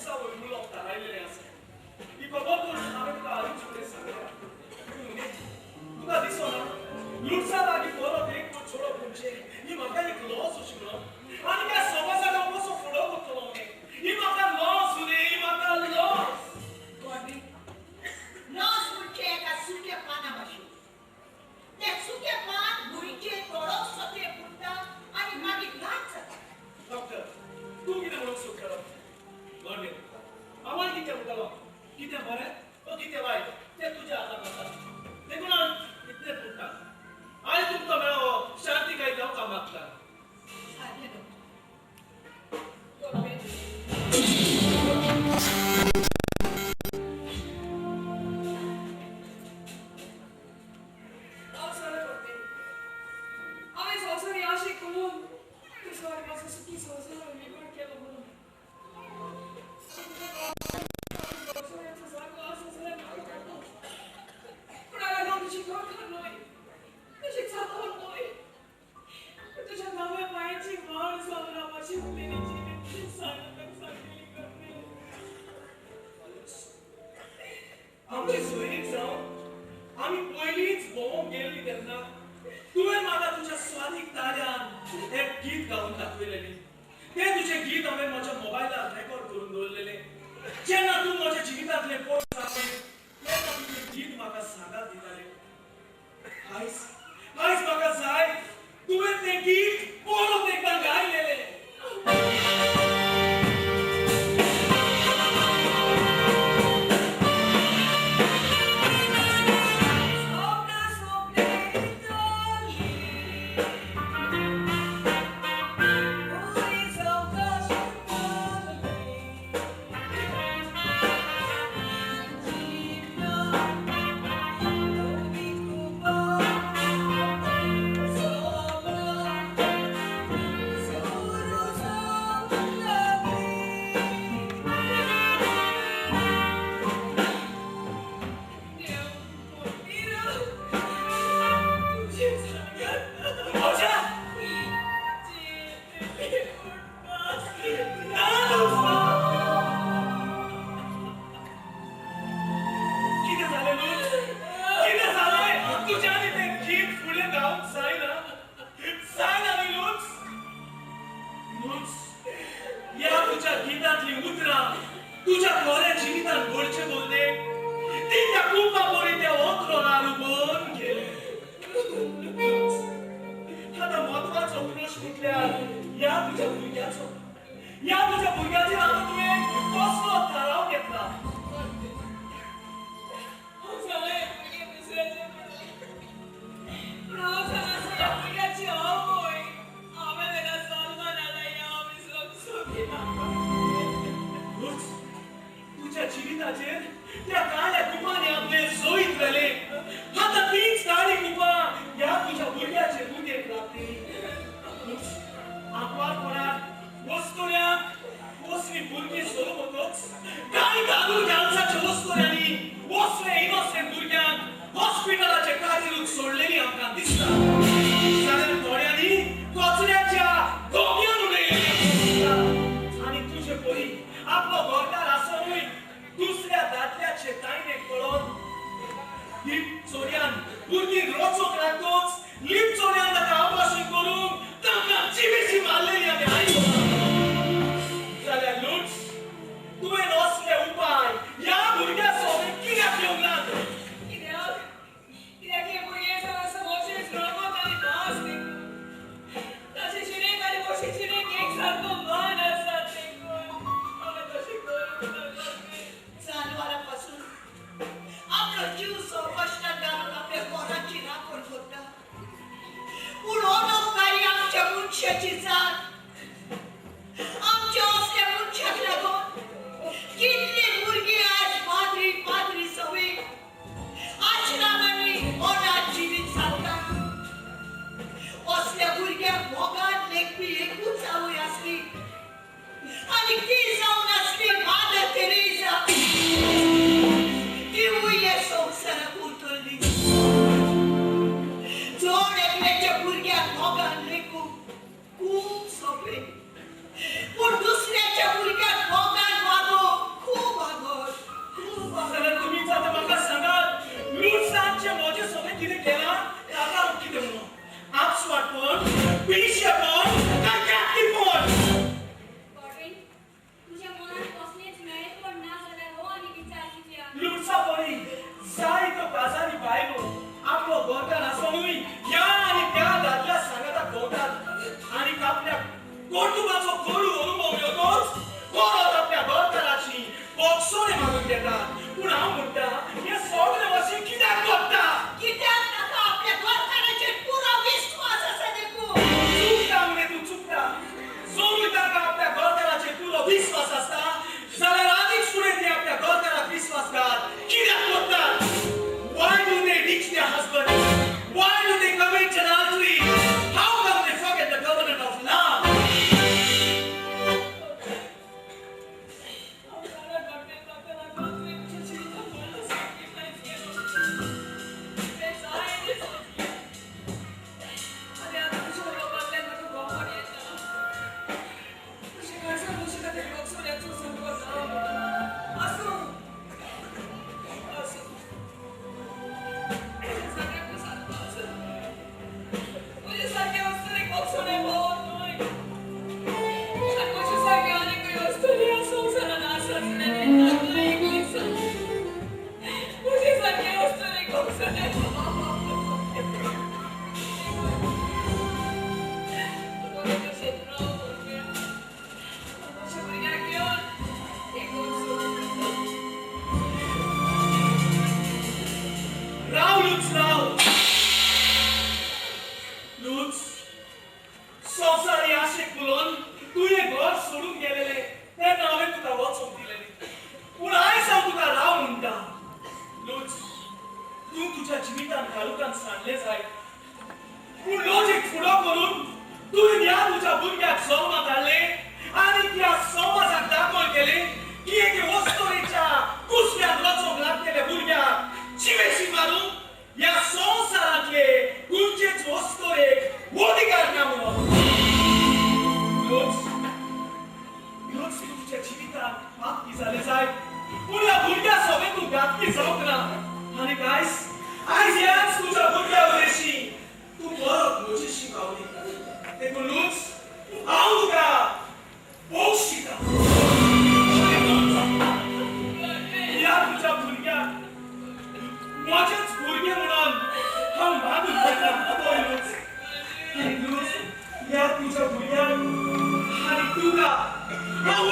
दिसा वयर उलोवप थारायलेलें आसा. ही खबर करून हांवें तुका आदींच फुडें सांगल्या. तुका दिसना लुडसा लागीं परत एक छोडप म्हणजे ही म्हाका एक लॉस अशी म्हणून आनी त्या समाजाक हांव कसो फुडो करतलो? ही म्हाका लॉस रे, ही म्हाका लॉस. लॉस म्हणजे एका सुक्या पाना भाशेन. तें सुकें पान भुंयचेर थोडोसो तेंप उरता आनी मागीर नाच जाता. डॉक्टर, तूं कितें म्हणूंक सोदता? गॉडविन, हांव आनी कितें म्हणटलो? कितें बरें ओ कितें वायट तें तुज्या हातांत आसा. देखून हांव इतलेंच म्हणटा, आयज तुमकां मेळो शांतिकाय जावंक हांव मागता. सारकें डॉक्टर. गॉडविन. हांव जाणा गॉडविन, हांवें संवसारी आशेक करून तुजो आनी म्हजो सुखी संवसार निर्माण केलो म्हणून. संवसाराचो जागो आसा जाल्यार म्हाका खबर. पूण हांगा हांव तुजी घरकार न्हय, तुजी चाकर न्हय. तुज्या नव्या पांयाची वाड जावन हांव म्हजी उरलेली जिवीत तुज्या सांगाताक सारकेली गॉडविन. आमची सोयरीक जावन आमी पयलींच भोंवंक गेल्ली तेन्ना तुवें म्हाका तुज्या स्वादीक ताळ्यान एक गीत गावन दाखयलेलें. तें तुजें गीत हांवें म्हज्या मोबायलार रेकॉर्ड करून दवरलेलें. जेन्ना तूं म्हज्या जिवितांतलें कोण जालें तेन्ना तुजें गीत म्हाका सांगात दितालें. आयज आयज म्हाका जाय तुवें तें गीत परत एकदां गायलेलें. स्वप्न स्वप्नेंतली पुरी सवकाश उरतली, जीवना धवी कुपां सोबरा सुरू जावंक लागली. तुझे सांगात म्हज्या जियेतली उडपाक. ना लुडसा. कितें जालें लुड्स? कितें जालें तुज्यानी? तें गीत फुडें गावंक जायना, जायना न्ही लुड्स? लुड्स, ह्या तुज्या गितांतलीं उतरां तुज्या खऱ्या जिवितांत घडचे बोलले ती त्या कुपा बरी त्या ओतरोनार उबोवन गेले. आतां म्हत्वाचो प्रश्न म्हटल्यार ह्या तुज्या भुरग्याचो. ह्या तुज्या भुरग्याचेर आतां तुवें कसलो थाराव घेतला? हांव जाणा हें भुरगें दुसऱ्याचें म्हणून, पूण हांव जाणा आसा ह्या भुरग्याची आवय हांवें ताका जल्मा धाडला हें हांव विसरोंक सोदिना. लुड्स, तुज्या जिविताचेर त्या काळ्या कुपांनी आपलें जैत व्हेलें. आतां तीच काळी कुपां ह्या तुज्या भुरग्याचेर उदेक लागली. लुड्स, आंकवारपणात वस्तुऱ्यांक वसली भुरगीं सोडूंकच कांय घालून घालसाच्या वस्तुऱ्यांनी वसले इनोसेंट भुरग्यांक हॉस्पिटलाचे खाटीरूच सोडलेली आमकां दिसता, जाल्यार थोड्यांनी कचऱ्याच्या गोग्यान उडयलेली दिसता. आनी तुजे परी आपलो घरदार आसुनूय दुसऱ्या दादल्याचे तायणे पळोवन लीप चोरयान भुरगीं रचूंक लागतच लीप चोरयान ताका आपाशन करून तांकां जिवेशी मारलेली आमी आयकला. जाल्यार लुड्स, तुवें असले उपाय हांव